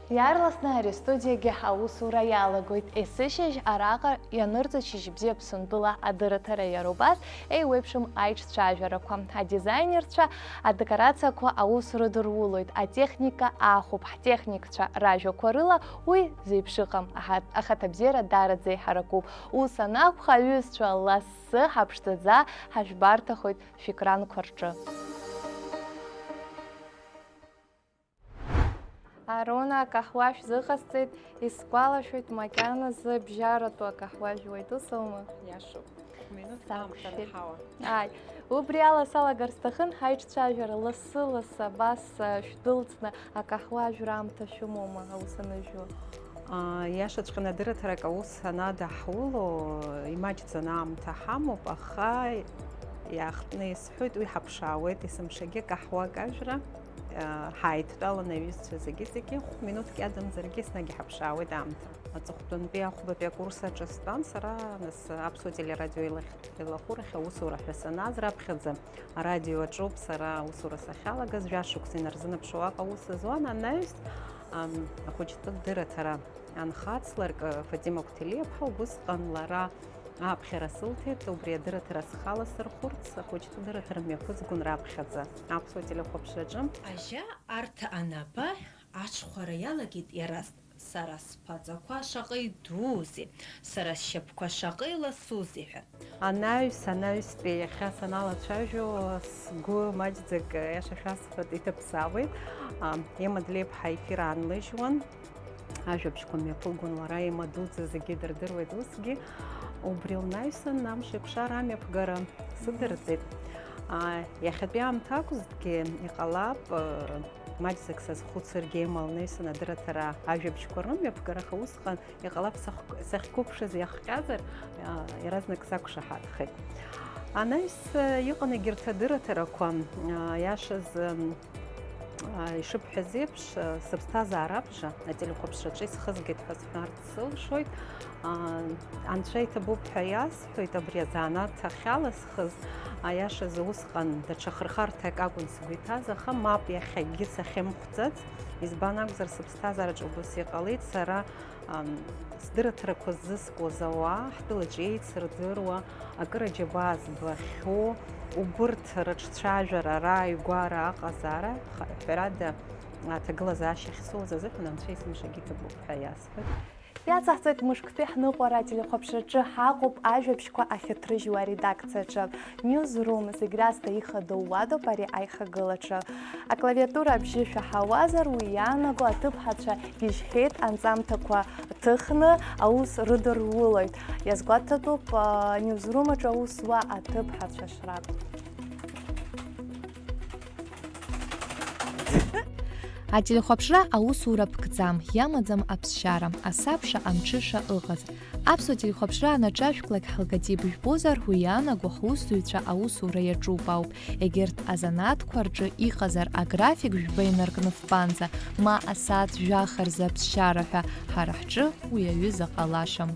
Иаарласны ари астудиагьы ҳаусура иалагоит. Есышьыжь араҟа ианырҵоит Шьыжьбзиа Аԥсынтәыла адырраҭара. Иара убас еиуеиԥшым аиҿцәажәарақәа. Адизаинерцәа адекорациақәа аус рыдырулоит, атехника аахәоуп. Ҳтехникцәа ражәақәа рыла уи зеиԥш ыҟам. Аха, ахаҭабзиара даараӡа еиҳаракуп. Ус анакәха, аҩызцәа, лассы ҳаԥшӡаӡа ҳажәбарҭахоит шәекранқәа рҿы. Арона, акаҳуа шәзыҟасҵеит, исгәалашәоит, макьаназы бжьаратәу акаҳуа жәуеит, ус аума? Иашоуп. Минуҭ Сақәшәеит. Аамҭа рҳауа. Ааи, убри ала салагар сҭахын, ҳаиҿцәажәара лассы-лассы абас, а, шәдәылҵны, акаҳуа ажәра аамҭа шәымоума, аус анышәу? Аа, иашаҵәҟьаны адырраҭарак аус анадаҳуло, имаҷӡаны аамҭа ҳамоуп, аха иаахтны исҳәоит, уи ҳаԥшаауеит, есымшагьы каҳуак ажәра, аа, ҳааидтәаланы аҩызцәа зегьы-зегьы, хә-минуҭк иадамзаргьы еснагь иҳаԥшаауеит аамҭа. Аҵыхәтәантәи ахәбатәи акурс аҿы стәан сара, нас Аԥсуа телерадио еилахь-, еилахәырахь аусура ҳәа санааз раԥхьаӡа арадио аҿоуп сара аусура сахьалагаз, жәашықәса инарзынаԥшуа уаҟа аус зуан, анаҩс, ам, ахәыҷтәы дырраҭара анхацлак, Фатима Қәҭелиаԥҳа, убысҟан лара аԥхьара сылҭеит, убри адырраҭара схала сырхәырц, ахәыҷтәы дырраҭара мҩаԥызгон раԥхьаӡа Аԥсуа телехәаԥшраҿы. Ажьа арҭ анаба аҽхәара иалагеит иаразнак, сара сԥаҵақәа шаҟа идуузеи, сара сшьапқәа шаҟа иласузеи ҳәа. Анаҩс, анаҩстәи иахьа саналацәажәо, сгәы маҷӡак, аиаша шәасҳәап, иҭаԥсаауеит. А, Ема Длеиԥҳа ефир аанлыжьуан. Ажәабжьқәа мҩаԥылгон лара, Ема дуӡӡа зегьы дырдыруеит усгьы. Убри лнаҩсан амш еиқәшара амҩаԥгара сыдырҵеит. А, иахьатәи аамҭа акәзҭгьы, иҟалап, а, Маҷӡак сазхәыцыргьы, ималны исанадырраҭара ажәабжьқәа рымҩаԥгара, аха усҟан иҟалап сахк-, сахьқәыԥшыз иахҟьазар, а, иаразнак сақәшаҳаҭхеит. Анаҩс, а, иҟан егьырҭ адырраҭарақәа, а, иашаз, м, а, ишыбҳәаз еиԥш, а, сыԥсҭазаара абжа ателехәаԥшраҿы исхызгеит ҳәа сҳәарц сылшоит. А, Анцәа иҭабуп ҳәа иасҳәоит, абри азанааҭ ахьаласхыз, аиашазы усҟан даҽа хырхарҭак акәын сгәы иҭаз, аха мап, иахьагьы сахьымхәӡац, избан акәзар, сыԥсҭазаараҿы убас иҟалеит, сара, ам, сдырраҭарақәа ззыскуаз ауаа, ҳтәылаҿы еицырдыруа, акыр аџьабаа збахьоу, убырҭ рыҿцәажәара, рааигәара, аҟазаара, ха-, ҳәарада, аҭагылазаашьа ахьсоуз азыҳәан Анцәа есымшагьы иҭабуп ҳәа иасҳәоит. Иацаҳҵоит мышктәи ҳныҟәара ателехәаԥшраҿы ҳаҟоуп ажәабжьқәа ахьыҭрыжьуа аредакциаҿы. Newsroom зегь раасҭа ихадоу уадоуп ари аихагылаҿы. Аклавиатура абжьы шәаҳауазар, уи иаанаго аҭыԥҳацәа гьежьхьеит, анҵамҭақәа ҭыхны аус рыдырулоит. Иазгәаҭатәуп, а, Newsroom аҿы аус зуа аҭыԥҳацәа шракәу. Ателехәаԥшра аусура ԥгӡам, иамаӡам аԥсшьара, асабша амҽыша ыҟаз. Аԥсуа телехәаԥшра анаҿашәклак ҳлоготип жәбозар, уи иаанаго ҳусзуҩцәа аусура иаҿуп ауп. Егьырҭ азанааҭқәа рҿы иҟазар, аграфик жәба инаркны фбанӡа, ма асааҭ жәаха рзы аԥсшьара ҳәа, ҳара ҳҿы уи аҩыза ҟалашам.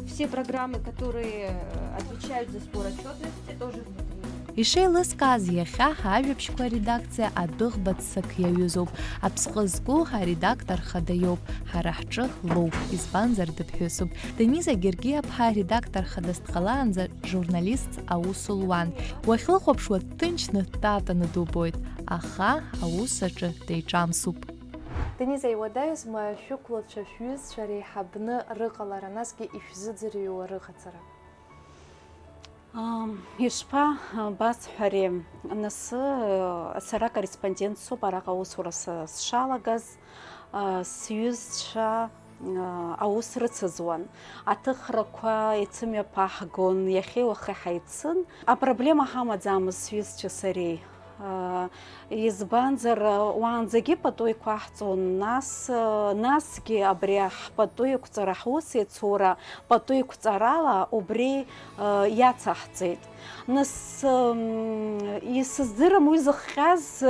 Все программы, которые, э, отвечают за сбор отчётности, тоже внутри. Ишеилыскааз, иахьа ҳажәабжьқәа аредакциа адәыӷба ццак иаҩызоуп. Аԥсҟы зку аредактор хада иоуп, ҳара ҳҿы лоуп, избанзар дыԥҳәысуп. Дениза Гергиаԥҳа аредактор хадас дҟалаанӡа журналистс аус луан. Уахьлыхәаԥшуа дҭынчны дтатаны дубоит, аха аус аҿы деиҿамсуп. Дениза, иуадаҩызма шәықәлацәа, шәҩызцәа реиҳабны рыҟалара, насгьы ишәзыӡырҩуа рыҟаҵара? Ам, ишԥа, а, басҳәари, нас, а, сара корреспондент соуп, араҟа аусура са сшалагаз, а, сҩызцәа, а, аус рыцызуан. Аҭыхрақәа еицымҩаԥаҳгон, иахьеи уахеи ҳаицын. Апроблема ҳамаӡамызт сҩызцәа сареи. Аа, избанзар, уаанӡагьы пату иқәаҳҵон, нас, насгьы абри ҳпату иқәҵара, ҳусеицура пату иқәҵарала убри, аа, иацаҳҵеит. Нас, м, исыздырам уи зыхҟьаз,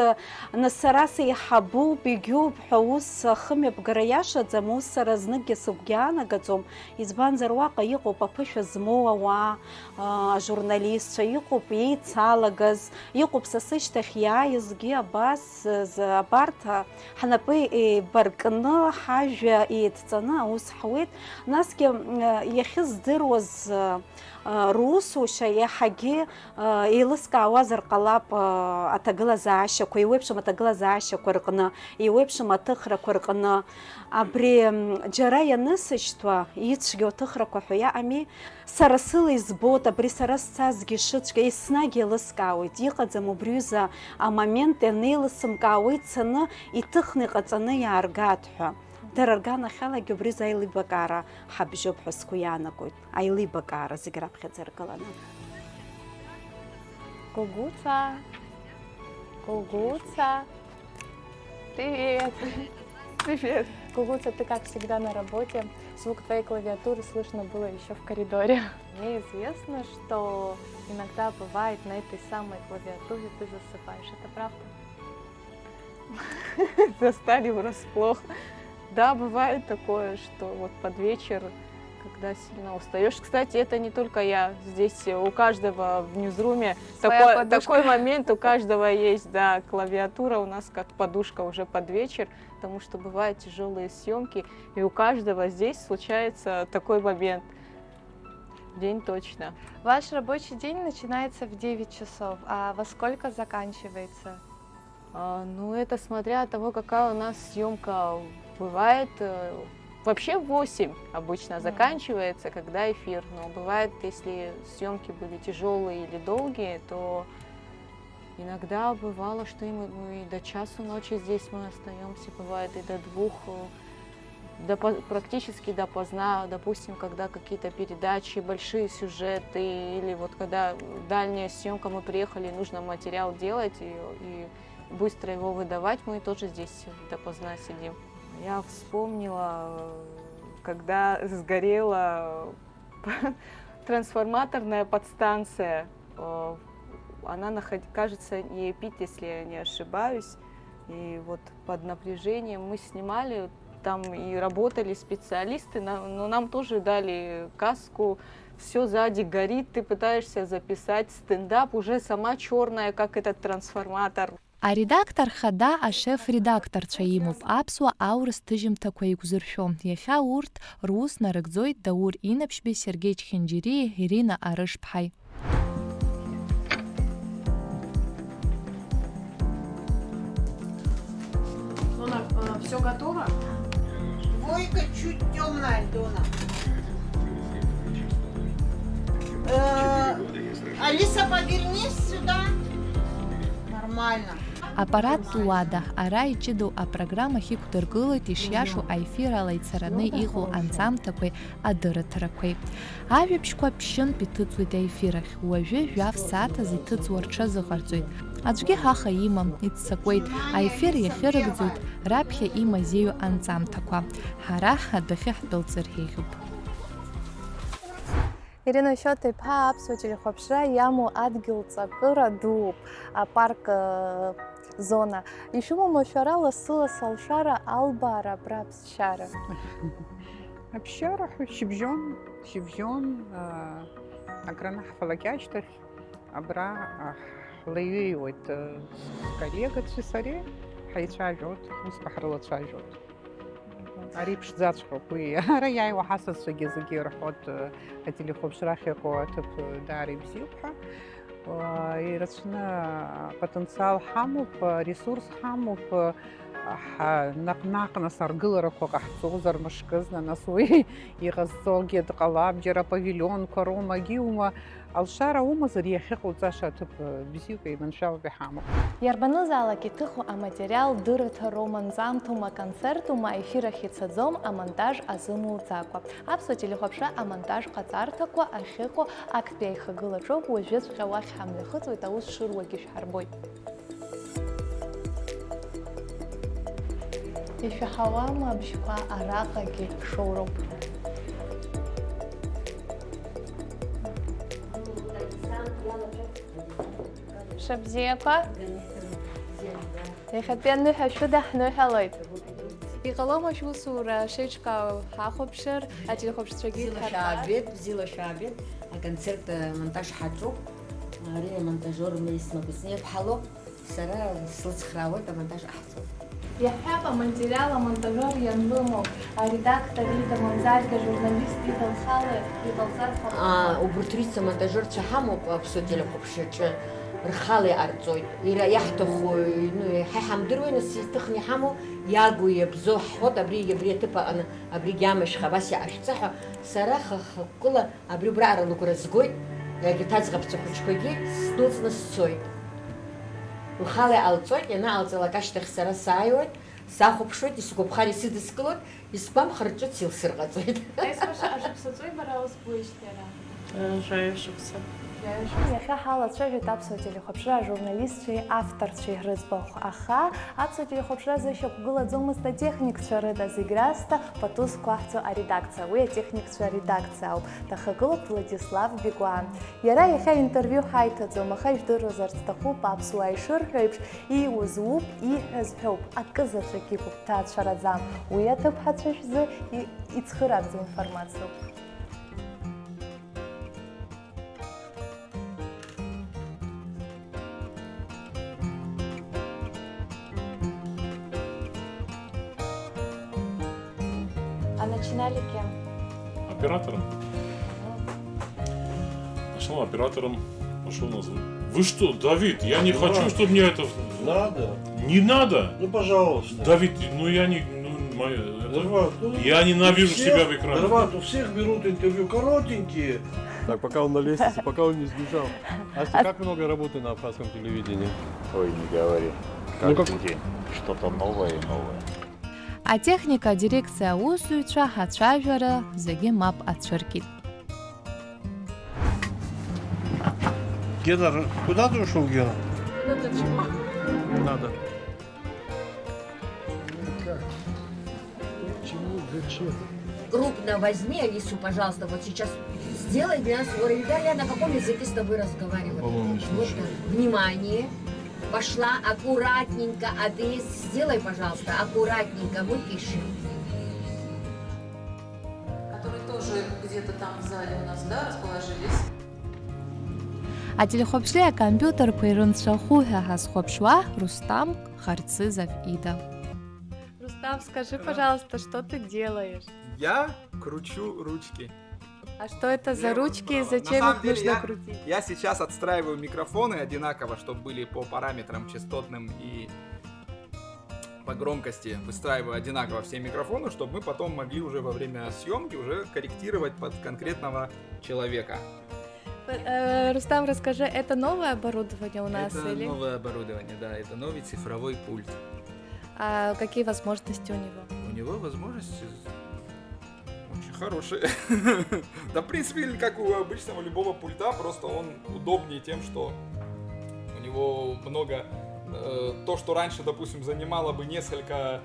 нас сара сеиҳабуп, егьиуп ҳәа ус ахымҩаԥгара иашаӡам, ус сара зныкгьы сыгәгьы аанагаӡом, избанзар уаҟа иҟоуп аԥышәа змоу ауаа, аа, ажурналистцәа, иҟоуп еицалагаз, Иҟоуп са сышьҭахь иааизгьы абас, з-, абарҭ, а, ҳнапы еибаркны, ҳажәа еидҵаны аус ҳуеит. Насгьы, м, иахьыздыруаз, а, а, русушьа иаҳагьы, а, еилыскаауазар ҟалап, а, аҭагылазаашьақәа, еиуеиԥшым аҭагылазаашьақәа рҟны, еиуеиԥшым аҭыхрақәа рҟны. Абри, м, џьара ианысышьҭуа, ицәгьоу аҭыхрақәа ҳәа иаами, Сара сыла избоит, абри сара сцазгьы шыцәгьа, еснагь еилыскаауеит, иҟаӡам убри ҩыза амомент ианеилысымкаауа ицаны, иҭыхны иҟаҵаны иааргааит ҳәа. Дара рганахьалагьы убри ҩыза аилибакаара ҳабжьоуп ҳәа сгәы иаанагоит, аилибакаара зегь раԥхьаӡа иргыланы. Гугуца, Гугуца. Привет. Привет. Гугуца, ты, как всегда, на работе. Звук твоей клавиатуры слышно было ещё в коридоре. Мне известно, что иногда бывает, на этой самой клавиатуре ты засыпаешь. Это правда? Застали врасплох. Да, бывает такое, что вот под вечер, когда сильно устаёшь. Кстати, это не только я. Здесь у каждого в ньюзруме такой, такой момент, у каждого есть, да, клавиатура у нас как подушка уже под вечер, потому что бывают тяжёлые съёмки, и у каждого здесь случается такой момент. В день точно. Ваш рабочий день начинается в девять часов, а во сколько заканчивается? А, ну, это смотря от того, какая у нас съёмка бывает. Э, вообще в восемь обычно заканчивается, когда эфир. Но бывает, если съёмки были тяжёлые или долгие, то иногда бывало, что и мы, мы и до часу ночи здесь мы остаёмся, бывает и до двух, э, допо-, практически допоздна, допустим, когда какие-то передачи, большие сюжеты, или вот когда дальняя съёмка, мы приехали, нужно материал делать, и, и Быстро его выдавать, мы тоже здесь допоздна сидим. Я вспомнила, когда сгорела трансформаторная подстанция. Э, Она, наход- кажется, Неопит, если я не ошибаюсь. И вот под напряжением мы снимали, там и работали специалисты, на- но нам тоже дали каску. Все сзади горит, ты пытаешься записать стендап, уже сама черная, как этот трансформатор. Аредактор хада ашеф-редакторцәа имоуп аԥсуа аурыс ҭыжьымҭақәа еиқәзыршәо. Иахьа урҭ рус нарыгӡоит Даур Инаԥшьбеи Сергеи Чхинџьириеи Ирина Арышԥҳаи. Все готово? Двойка чуть темная, Альдона. Э, Алиса, повернись сюда. Нормально. Аппараттә уада, ара иҷыдоу апрограмма ахьықәдыргылоит ишиашоу аефир ала ицараны иҟоу анҵамҭақәеи адырраҭарақәеи. Ажәабжьқәа ԥшьынтә иҭыҵуеит аефир ахь, уажәы жәаф сааҭ азы иҭыҵуа рҽазыҟарҵоит. Аӡәгьы ҳаха имам, иццакуеит, аефир иахьырыгӡоит раԥхьа имазеиу анҵамҭақәа. Ҳара адәахьы ҳдәылҵыр еиӷьуп. Ирина Шьоҭа-иԥҳа аԥсуа телехәаԥшра иамоу адгьыл ҵакыра дууп, апарк, э, зона. Ишәымоума шәара лассы-лассы алшара, албаара абра аԥсшьара? Аԥсшьара ҳәа шьыбжьон, шьыбжьон, э, акранаҳфалак ашьҭахь абра, э, ҳлеиҩеиуеит, э, сколлегацәеи сареи ҳаицәажәоит, ҳусқәа ҳрылацәажәоит. Ари ԥшӡаҵәҟьоуп, уи ара иааиуа ҳасасцәагьы зегьы ирҳәоит, ателехәаԥшра ахьыҟоу аҭыԥ даара ибзиоуп ҳәа. Ирацәаны апотенциал ҳамоуп, аресурс ҳамоуп, ҳа-, наҟ-наҟ нас аргыларақәа ҟаҳҵозар мышкызны, нас уи иҟазҵогьы дҟалап, џьара апавилионқәа роума, агьиума, Алшара умазар, иахьыҟауҵаша аҭыԥ бзиоуп, еиманшәалоуп, иҳамоуп. Иарбанызаалак иҭыху аматериал, дырраҭароума, нҵамҭоума, аконцертума, аефир ахь ицаӡом, амонтаж азымуӡакәа. Аԥсуа телехәаԥшра амонтаж ҟаҵарҭақәа ахьыҟоу актәи аихагылаҿоуп, уажәыҵәҟьа уахь ҳамҩахыҵуеит, аус шыруагьы шәҳарбоит. Ишәаҳауама абжьқәа, араҟагьы шоуроуп. Мшыбзиақәа. Иахьатәи аныҳәа шәыдаҳныҳәалоит. Иҟалома шәусура шеиҿкаау ҳахәаԥшыр, ателехәаԥшцәагьы бзиала шәаабеит, бзиала шәаабеит. Аконцерт, э, монтаж ҳаҿуп. Ари амонтажер Меисма Кәыҵниаԥҳа лоуп. Сара слыцхраауеит, амонтаж ҟаҳҵоит. Иаҳҳәап, аматериал амонтажер ианлымоу, аредактор ида, мамзаргьы ажурналист ида лхала иҟалҵар ҟалома? Аа, убырҭ рыца амонтажерцәа ҳамоуп Аԥсуа телехәаԥшраҿы, рхала иҟарҵоит. Ира-, иаҳҭаху, ну, иаҳа иҳамдыруеи, нас иҭыхны иҳамоу, иагу, иабзоу ҳҳәоит, абри, абри аҭыԥ аҟны, абригь амашәха, абас иаашәҵа ҳәа, сара ха-, хықәкыла Абри убраҟара лыгәра згоит, егьырҭ аӡӷабцәа хәыҷқәагьы сдәылҵны сцоит. Лхала иҟалҵоит, ианаҟалҵалак ашьҭахь сара сааиуеит, сахәаԥшуеит, исгәаԥхар исыдыскылоит, исгәамхар ҿыц илсырҟаҵоит. Есма шаҟа шықәса ҵуеи бара ус буеижьҭеи ара? Жәаҩа шықәса. Жәаҩа шықәса. Иахьа ҳалацәажәоит аԥсуа телехәаԥшра ажурналистцәеи авторцәеи рыӡбахә, аха аԥсуа телехәаԥшра зышьақәгылаӡомызт атехникцәа рыда, зегь раасҭа пату зқәаҳҵо аредакциа, уи атехникцәа редакциа ауп. Дахагылоуп Владислав Бигәаа. Иара иахьа интервиу ҳаиҭаӡом, аха ижәдыруазар сҭахуп, аԥсуаа ишырҳәо еиԥш, ииуз ууп, ииҳәаз ҳәоуп, акы заҵәык игәыԥҭа ацәараӡам. Уи аҭыԥҳацәа шәзы и-, ицхыраагӡоу информациоуп. А начинали кем? Оператором. Начинал оператором, пошёл на звук. Вы что, Давид, я не хочу, чтобы мне это... Надо. Не надо. Ну, пожалуйста. Давид, ну я не, ну, моя, это... Нормально. Ну, я ненавижу себя в экране. Нормально, у всех берут интервью коротенькие. Так, пока он на лестнице, пока он не сбежал. Астя, как много работы на абхазском телевидении? Ой, не говори. Ну, как... Каждый день что-то новое и новое. Атехника адирекциа аусзуҩцәа ҳацәажәара зегьы мап ацәыркит. Гена, куда ты ушёл, Гена? Куда ты чего? Надо. Крупно возьми Алису, пожалуйста, вот сейчас сделай для нас уровень. Да, я на каком языке с тобой разговариваю? По-моему, вот так. Внимание. Пошла аккуратненько, а ты сделай, пожалуйста, аккуратненько, выпиши. Которые тоже где-то там в зале у нас, да, расположились. Ателехәаԥшреи акомпиутерқәеи рынцәахәы ҳәа ҳазхәаԥшуа Рустам Харцызов ида. Рустам, скажи, пожалуйста, что ты делаешь? Я кручу ручки. А что это за ручки и зачем их нужно крутить? Я сейчас отстраиваю микрофоны одинаково, чтобы были по параметрам частотным и по громкости выстраиваю одинаково все микрофоны, чтобы мы потом могли уже во время съемки уже корректировать под конкретного человека. Э, Рустам, расскажи, это новое оборудование у нас или? Это новое оборудование, да, это новый цифровой пульт. А какие возможности у него? У него возможности очень хорошие. Да, в принципе, как у обычного любого пульта, просто он удобнее тем, что у него много, э, то, что раньше, допустим, занимало бы несколько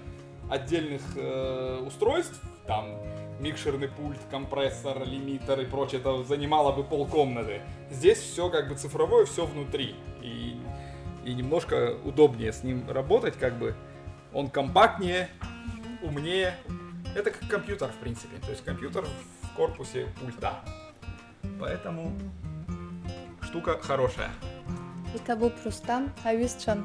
отдельных, э, устройств, там, микшерный пульт, компрессор, лимитер и прочее, это занимало бы полкомнаты. Здесь всё как бы цифровое, всё внутри. И, и немножко удобнее с ним работать, как бы он компактнее, умнее. Это как компьютер, в принципе. То есть компьютер в корпусе пульта. Поэтому штука хорошая. Иҭабуп, Рустам, аҩызцәа.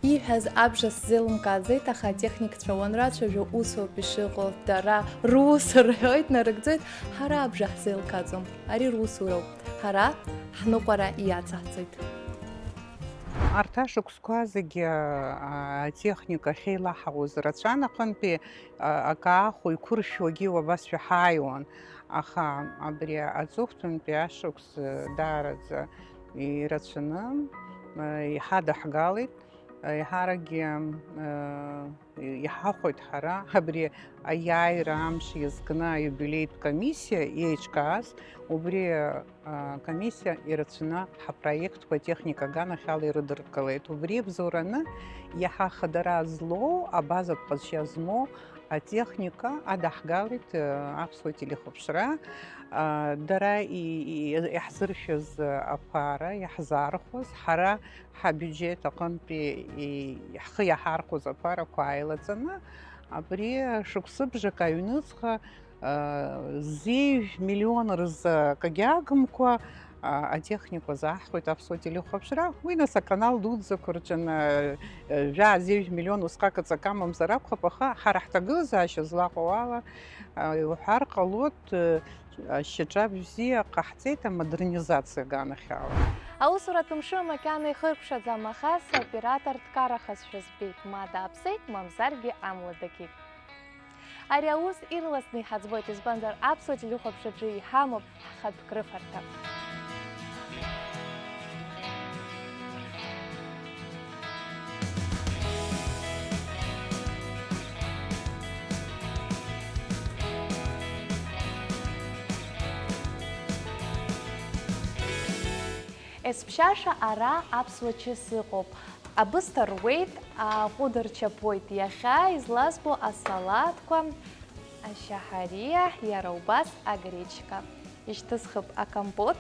Ииҳәаз абжа сзеилымкааӡеит, аха атехникцәа уанрацәажәо усоуп ишыҟоу, дара рус рҳәоит, нарыгӡоит, ҳара абжа ҳзеилкааӡом, ари русуроуп, ҳара ҳныҟәара иацаҳҵоит. Арҭ ашықәсқәа зегьы, а, атехника ахьеилаҳауаз рацәан, аҟынтәи, а, акы аахәо иқәыршәуагьы уабазшәа ҳааиуан, аха абри аҵыхәтәантәи ашықәс, а, даараӡа ирацәаны, а, иҳадаҳгалеит, а, еиҳаракгьы, а, иҳахәоит ҳара абри аиааира амш иазкны аиубилеитә комиссиа еиҿкааз, убри, а, комиссиа ирацәаны ҳапроектқәа атехника аганахьала ирыдыркылеит. Убри ибзоураны иаҳа хадара злоу, абазатә ҟазшьа змоу атехника адаҳгалеит, а, аԥсуа телехәаԥшра. А, дара и-, и-, иаҳзыршәыз аԥара, иаҳзаархәаз, ҳара ҳабиуџьеҭ аҟынтәи и-, ҳхы иаҳархәоз аԥарақәа ааилаҵаны, абри шықәсыбжак аҩныҵҟа, а, зеижә миллион рзы акгьы агымкәа, а, атехника азаҳхуеит аԥсуа телехәаԥшра. Уи, нас, аканал дуӡӡақәа рҿаны, а, жәаа, зеижә миллион усҟак аҵак амамзар акәхап, аха ҳара ҳҭагылазаашьа злаҟоу ала, а, иуҳәар ҟалоит, а, Ашьаҿа бзиа ҟаҳҵеит амодернизациа аганахьала. Аусуратә мшы макьана ихыркәшаӡам, аха соператор дкарахазшәа збеит, ма дааԥсеит, мамзаргьы амла дакит. Ари аус ирласны иҳаӡбоит, избанзар, аԥсуа телехәаԥшраҿы иҳамоуп ҳхатә крыфарҭа. Есԥшьаша ара аԥсуа чыс ыҟоуп. Абысҭа руеит, аҟәыд рчаԥоит, иахьа излазбо асалаҭқәа, ашьаҳариа, иара убас агречка. Ишьҭысхып акомпот.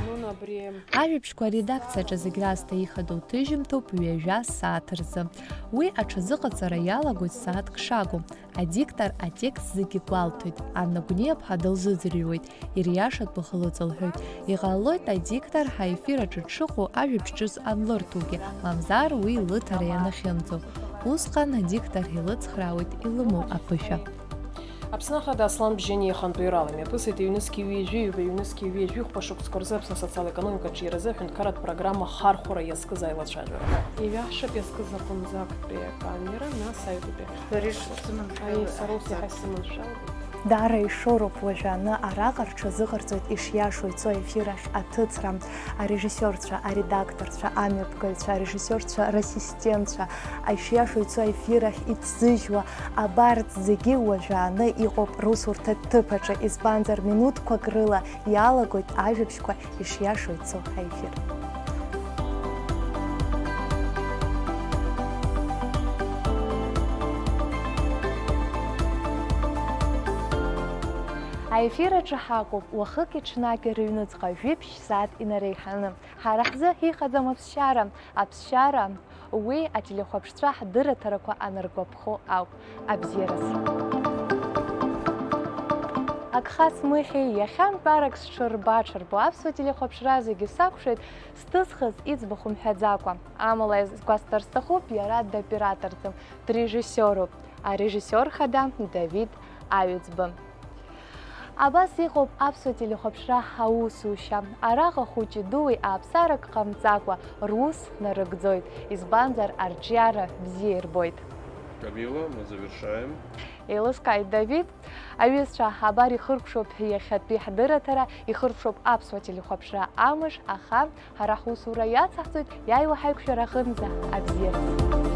Нуна абри. Ажәабжьқәа аредакциаҿы зегь раасҭа ихадоу ҭыжьымҭоуп ҩажәа сааҭ рзы. Уи аҽазыҟаҵара иалагоит сааҭк шагу. Адиктор атекст зегьы гәалҭоит, Анна Гәниаԥҳа дылзыӡырҩуеит, ириашатәу хылыҵ лҳәоит. Иҟалоит адиктор ҳаефир аҿы дшыҟоу ажәабжь ҿыц анлырҭогьы, мамзар уи лыҭара ианахьымӡо. Усҟан адиктор илыцхраауеит илымоу аԥышәа. Аԥсны Ахада Аслан Бжьаниа ихантәаҩрала имҩаԥысит ҩнызқьи ҩажәи ҩба, ҩнызқьи ҩажәи хәба шықәсқәа рзы Аԥсны асоциал-економикаҿы иаразы аҳәынҭқарратә программа хархәара иазкыз аилацәажәара. Иҩаҳшап иазкыз аҟынӡа актәи акамера, нас аҩбатәи. Сара ишсыманшәало. Аиеи, сара ус иаҳа исыманшәалоит. Даара ишоуроуп уажәааны араҟа рҽазыҟарҵоит ишиашоу ицо аефир ахь аҭыҵра. Арежиссиорцәа, аредакторцәа, амҩаԥгаҩцәа, арежиссиорцәа рассистентцәа, ишиашоу ицо аефир ахь иҭзыжьуа, абарҭ зегьы уажәааны иҟоуп русурҭа ҭыԥ аҿы, избанзар, минуҭқәак рыла иалагоит ажәабжьқәа ишиашоу ицо аефир. Аефир аҿы ҳаҟоуп уахыки-ҽнаки рыҩныҵҟа жәиԥшь сааҭ инареиҳаны. Ҳара ҳзы иҟаӡам аԥсшьара. Аԥсшьара уи ателехәаԥшцәа ҳдырраҭарақәа аныргәаԥхо ауп. Абзиараз. Агха смыхьи, иахьантәарак сҽырбаҽырбо аԥсуа телехәаԥшра зегьы сакәшеит, сҭысхыз иӡбахә мҳәаӡакәа. Амала, сгәасҭар сҭахуп, иара доператорӡам, дрежиссиоруп. Арежиссиор хада Давид Аҩӡба. Абас иҟоуп аԥсуа телехәаԥшра аусушьа. Араҟа хәыҷи дуи ааԥсарак ҟамҵакәа рус нарыгӡоит, избанзар, арҿиара бзиа ирбоит. Камила, мы завершаем. Еилыскааит, Давид. Аҩызцәа, абар ихыркәшоуп иахьатәи ҳдырраҭара, ихыркәшоуп аԥсуа телехәаԥшра амш, аха ҳара ҳусура иацаҳҵоит иааиуа ҳаиқәшәара аҟынӡа. Абзиараз.